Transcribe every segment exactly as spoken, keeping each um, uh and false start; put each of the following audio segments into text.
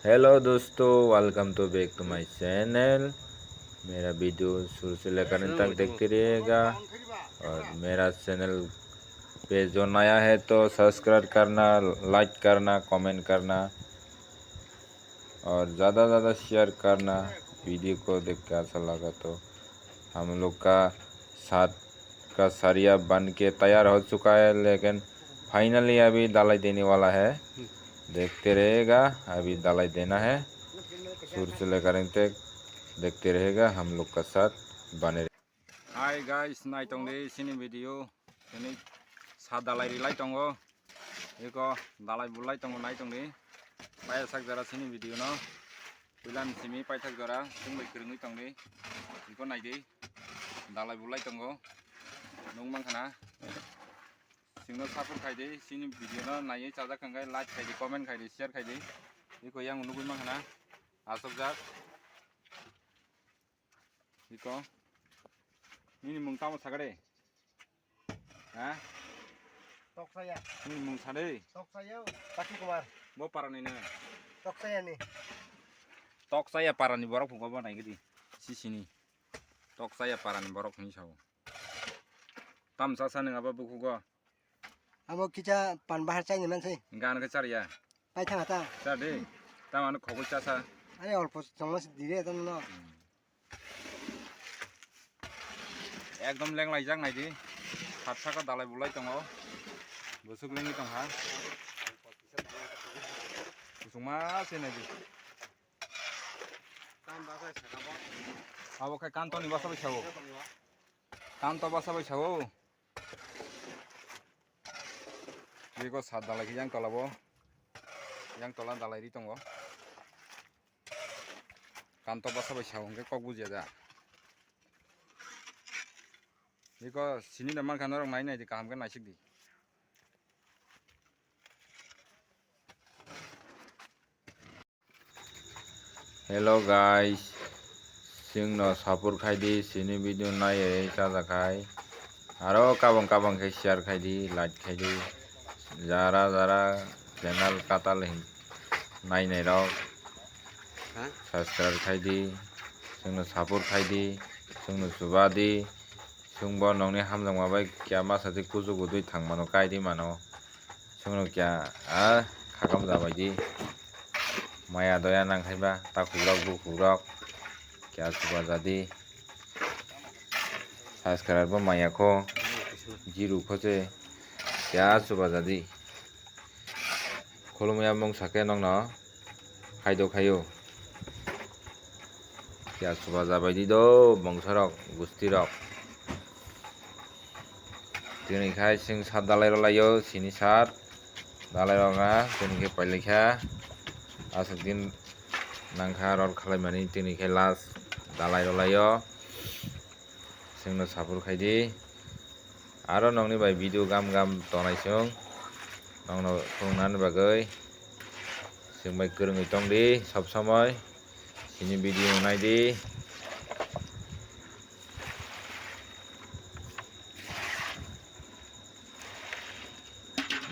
Hello दोस्तों, welcome to back to my channel। मेरा वीडियो शुरू से लेकर अंत तक देखते रहिएगा और मेरा चैनल पे जो नया है तो सब्सक्राइब करना, लाइक करना, कमेंट करना और ज़्यादा ज़्यादा शेयर करना। वीडियो को देख के अच्छा लगा तो हम लोग का साथ का सरिया बन के तैयार हो चुका है, लेकिन फाइनली अभी डालाई देने वाला है। देखते रहेगा, अभी डालाई देना है। शुरू से लेकर अंत तक देखते रहेगा, हम लोग का साथ बने रहे। Hi guys, nai tong di sini video, sini sa dalai rilai tongo. Eko dalai bulai tongo, nai tong di. Paya sak jora sini video no. Puila ni simi paithak jora, chwng bai kwrwngwi tong di. Eko nai di. Dalai bulai tongo. Nung mang khana. Singno support khai di, sini video no naiwi chajak hwnkhe like khai di, comment khai di, share khai di. Eko yang nugwi mang khana. Asokjak. Iko. Nini mung tamo sakare? Ha? Toksaya. Nini mung sade? Toksaya. Taki Kumar. Bo parani na? Toksaya ni. Toksaya parani borok phungo bo nai gidi. Sisini. Toksaya parani borok hini sao. Tam sasa nang aba bukugo. Abo kisa pan bahar chai ni mansai. Gan ke char ya. Pai thang ta. Char de. Tam ano khogoi chasa. Are olpo chongma si dire tam no. Ekdom leng laijak nai di. Khat saka dalai bulai tongo. Busuk lengwi tong ha. Kusungma se nai di. Abo khai kanto ni basa bai sao. Kanto basa bai sao. Bego sat dalai khe yang tola bo. Yang tola dalai ri tongo. Kanto basa bai sao hwnkhe kok bujiya da. Bego sini da mankha norok nai nai di kaham khe naisik di. Hello guys, chwngno support khai di, chini video naiwi chajakhai. Aro kabang kabang khe share khai di, like khai di. Jara jara channel katal hin nai nai rok, ha? Subscribe khai di, chwngno support khai di, chwngno chuba di. Chwngbo nokni hamjakma bai kya masa twi kuchugo twi thang mano, kai di mano. Chwngno kya a khakam jabai di. Maya doya nang khai ba takhuk rok bukhuk rok kya chuba jadi. Subscribe bo maya kho, jiru kho se kya chuba jadi. Khulumya mung sake nokno. Khaidok khaio. Kya chuba jabai di do bongsorok, gustirok. Tini khai chwng sat dalai rwlaio, sini sat dalai rok na, tini khe pailai kha. Aswk din nangkha rol khalaimani, tini khe last dalai rwlaio. Chwngno support khai di. Aro nokni bai video gam gam tonai chwng. Nokno phunuknani bagwi chwng bai kwrwngwi tong di sob somoi. Chini video nai di.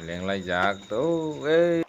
Lenglai jak to, ei.